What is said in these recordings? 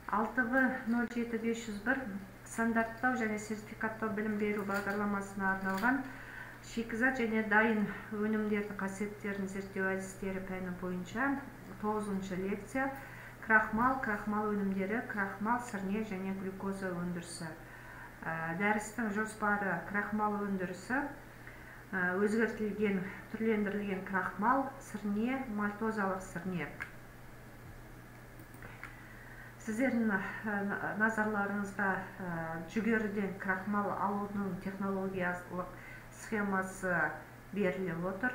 6В07501 стандарттау және сертификаттау білім беру бағдарламасына арналған шикізат және дайын өнімдердің қасиеттерін зерттеу әдістері пәні бойынша 9-шы лекция. Крахмал, крахмал өнімдері, крахмал, сірне және глюкоза өндірісі. Дәрістің жоспары: крахмал өндірісі, өзгертілген, түрлендірілген крахмал, сірне, мальтозалық сірне. Сіздердің назарларыңызға жүгеріден крахмал алудың технологиялық схемасы беріліп отыр.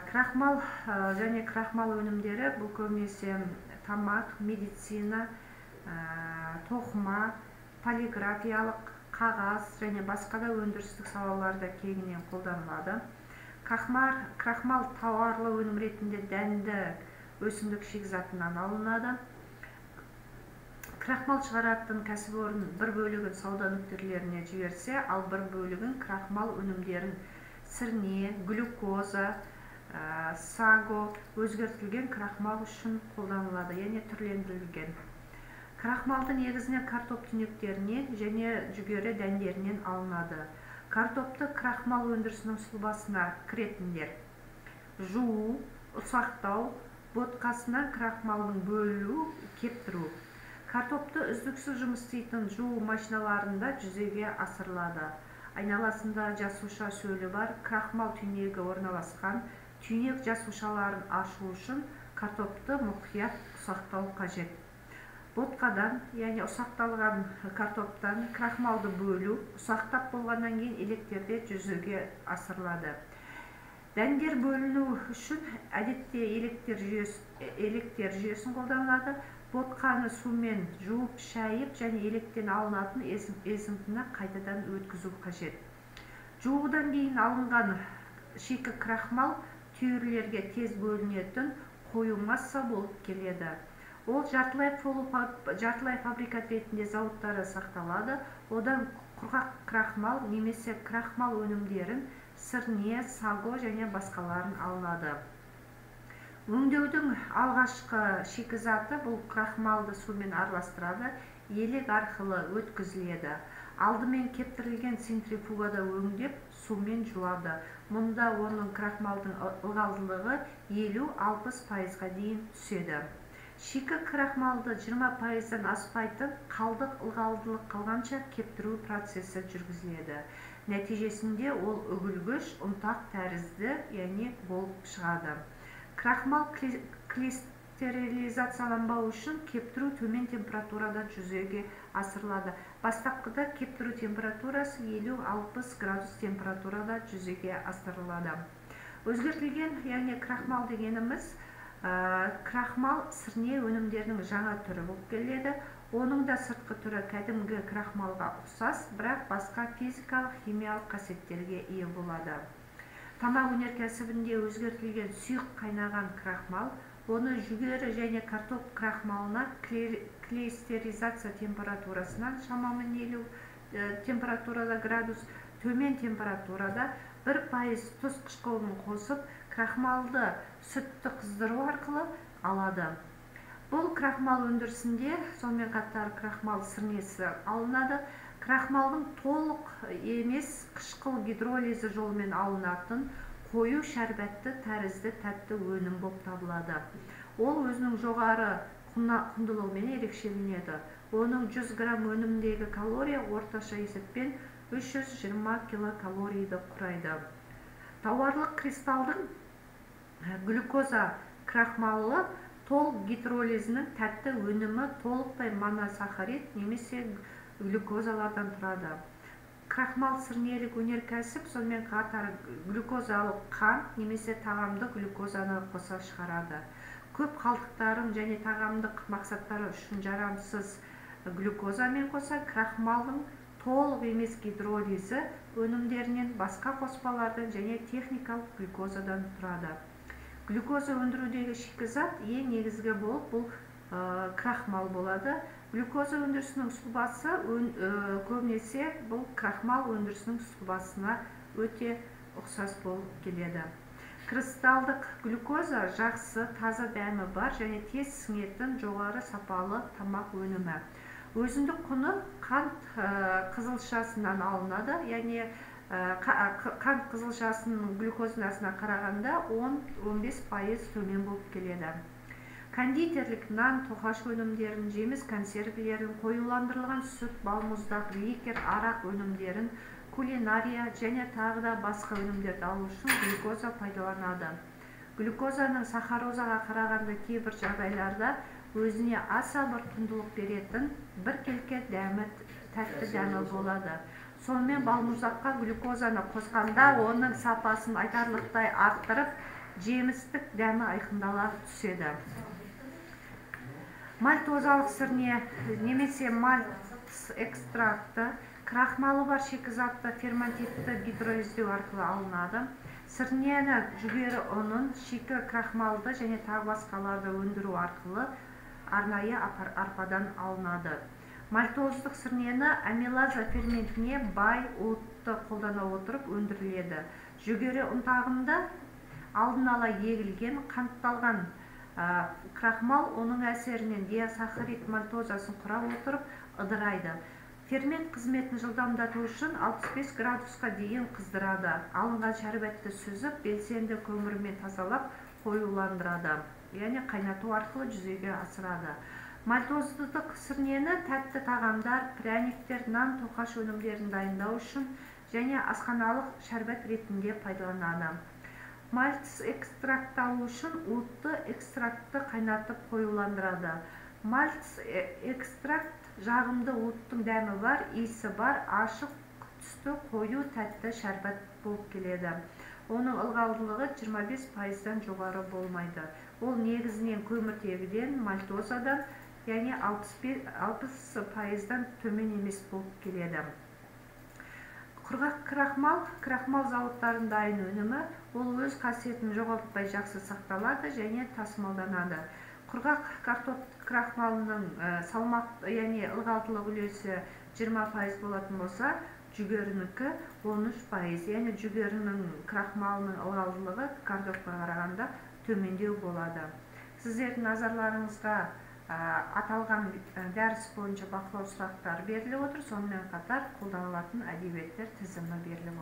Крахмал және крахмал өнімдері бұл көбінесе тамақ, медицина, тоқыма, полиграфиялық, қағаз және басқа да өндірістік салаларда кеңінен қолданылады. Крахмал тауарлы өнім ретінде дәнді өсімдік шикізатынан алынады. Крахмал шығаратын кәсіпорын бір бөлігін сауда нүктелеріне жіберсе, ал бір бөлігін крахмал өнімдерін сірне, глюкоза, саго, өзгертілген крахмал үшін қолданылады, яғни түрлендірілген. Крахмалды негізінен картоп түнектерінен және жүгері дәндерінен алынады. Картопты крахмал өндірісінің сұлбасына кіретіндер: жуу, ұсақтау, ботқасынан крахмалдың бөлу, кептіру. Картопты үздіксіз жұмыс істейтін жуу машиналарында жүзеге асырылады. Айналасында жасуша сөлі бар крахмал түйнегі орналасқан. Түйнек жасушаларын ашу үшін картопты мұқият ұсақтау қажет. Ботқадан, яғни ұсақталған картоптан крахмалды бөлу ұсақтап болғаннан кейін електерде жүзеге асырылады. Дәндер бөліну үшін әдетте електер жүйесін қолданылады. Ботқаны сумен жуып, шайып және електен алынатын есінтіні қайтадан өткізу қажет. Жуудан кейін алынған шикі крахмал түйірлерге тез бөлінетін қою масса болып келеді. Ол жартылай фабрикат ретінде зауыттарда сақталады. Одан құрғақ крахмал немесе крахмал өнімдерін, сірне, саго және басқаларын алынады. Өңдеудің алғашқы шикізаты бұл крахмалды сумен араластырады, елек арқылы өткізіледі. Алдымен кептірілген центрифугада өңдеп, сумен жуады. Мұнда оның крахмалдың ылғалдылығы 50-60%-ға дейін түседі. Шикі крахмалды 20%-дан аспайтын қалдық ылғалдылық қалғанша кептіру процесі жүргізіледі. Нәтижесінде ол үгілгіш, ұнтақ тәрізді, яғни болып шығады. Крахмал клейстерилизацияланбау үшін кептіру төмен температурада жүзеге асырылады. Бастапқыда кептіру температурасы 50-60 градус температурада жүзеге асырылады. Өзгертілген, яғни крахмал дегеніміз крахмал сірне өнімдерінің жаңа түрі болып келеді. Оның да сыртқы түрі кәдімгі крахмалға ұқсас, бірақ басқа физикалық, химиялық қасиеттерге ие болады. Тамақ өнеркәсібінде өзгертілген сұйық қайнаған крахмал, оны жүгері және картоп крахмалына клейстеризация температурасынан шамамен 50 температурада градус төмен температурада 1% тұз қышқылын қосып, крахмалды сүтті қыздыру арқылы алады. Бұл крахмал өндірісінде сонымен қатар крахмал сірнесі алынады. Крахмалдың толық емес қышқыл гидролизі жолымен алынатын қою шәрбәтті тәрізді тәтті өнім болып табылады. Ол өзінің жоғары құндылығымен ерекшеленеді. Оның 100 грамм өнімдегі калория орташа есеппен 320 килокалорийді құрайды. Тауарлық кристалдың глюкоза крахмалы толық гидролизінің тәтті өнімі толықтай моносахарид немесе глюкозалардан тұрады. Крахмал сірнелік өнеркәсіп сонымен қатар глюкозалық қант немесе тағамдық глюкозаны қоса шығарады. Көп қалдықтарын және тағамдық мақсаттары үшін жарамсыз глюкозамен қоса крахмалдың толық емес гидролизі өнімдерінен, басқа қоспалардан және техникалық глюкозадан тұрады. Глюкоза өндірудегі шикізат ең негізгі болып бұл крахмал болады. Глюкоза өндірісінің сұлбасы көбінесе бұл крахмал өндірісінің сұлбасына өте ұқсас болып келеді. Кристалдық глюкоза жақсы, таза дәмі бар және тез сіңетін жоғары сапалы тамақ өнімі. Өзіндік құны қант қызылшасынан алынады, яғни қант қызылшасының глюкозасына қарағанда 10-15% төмен болып келеді. Кондитерлік нан, тоқаш өнімдерін, жеміс консервілерін, қоюландырылған сүт, балмұздақ, ликер, арақ өнімдерін, кулинария және тағы да басқа өнімдерді алу үшін глюкоза пайдаланады. Глюкозаның сахарозаға қарағанда кейбір жағдайларда өзіне аса бір құндылық беретін біркелкі дәмі, тәтті дәмі болады. Сонымен балмұздаққа глюкозаны қосқанда оның сапасын айтарлықтай арттырып, жемістік дәмі айқындала түседі. Мальтозалық сірне немесе мальт экстракты крахмалы бар шикізатты ферментативті гидролиздеу арқылы алынады. Сірнені жүгері ұнын, шикі крахмалды және тағы басқаларды өндіру арқылы арнайы арпадан алынады. Мальтоздық сірнені амилаза ферментіне бай уытты қолдана отырып өндіріледі. Жүгері ұнтағында алдын ала егілген, қантталған крахмал оның әсерінен диасахарид мальтозасын құрап отырып ыдырайды. Фермент қызметін жылдамдату үшін 65 градусқа дейін қыздырады. Алынған шәрбәтті сүзіп, белсенді көмірмен тазалап қоюландырады, яғни қайнату арқылы жүзеге асырады. Мальтоздық сірнені тәтті тағамдар, пряниктер, нан, тоқаш өнімдерін дайындау үшін және асханалық шәрбәт ретінде пайдаланады. Мальт экстракты алу үшін уытты экстрактты қайнатып қоюландырады. Мальт экстракт жағымды уыттың дәмі бар, иісі бар, ашық түсті қою тәтті шәрбәт болып келеді. Оның ылғалдылығы 25%-дан жоғары болмайды. Ол негізінен көміртегіден, мальтозадан, яғни 60%-дан төмен емес болып келеді. Құрғақ крахмал, крахмал зауыттарының дайын өнімі, ол өз қасиетін жоғалтпай жақсы сақталады және тасымалданады. Құрғақ картоп крахмалының салмақ, яғни ылғалдылық үлесі 20% болатын болса, жүгерінікі 13%, яғни жүгерінің крахмалының ылғалдылығы картопқа қарағанда төмендеу болады. Сіздердің назарларыңызға аталған дәріс бойынша бақылау сұрақтары беріліп отыр, сонымен қатар қолданылатын әдебиеттер тізімі беріліп отыр.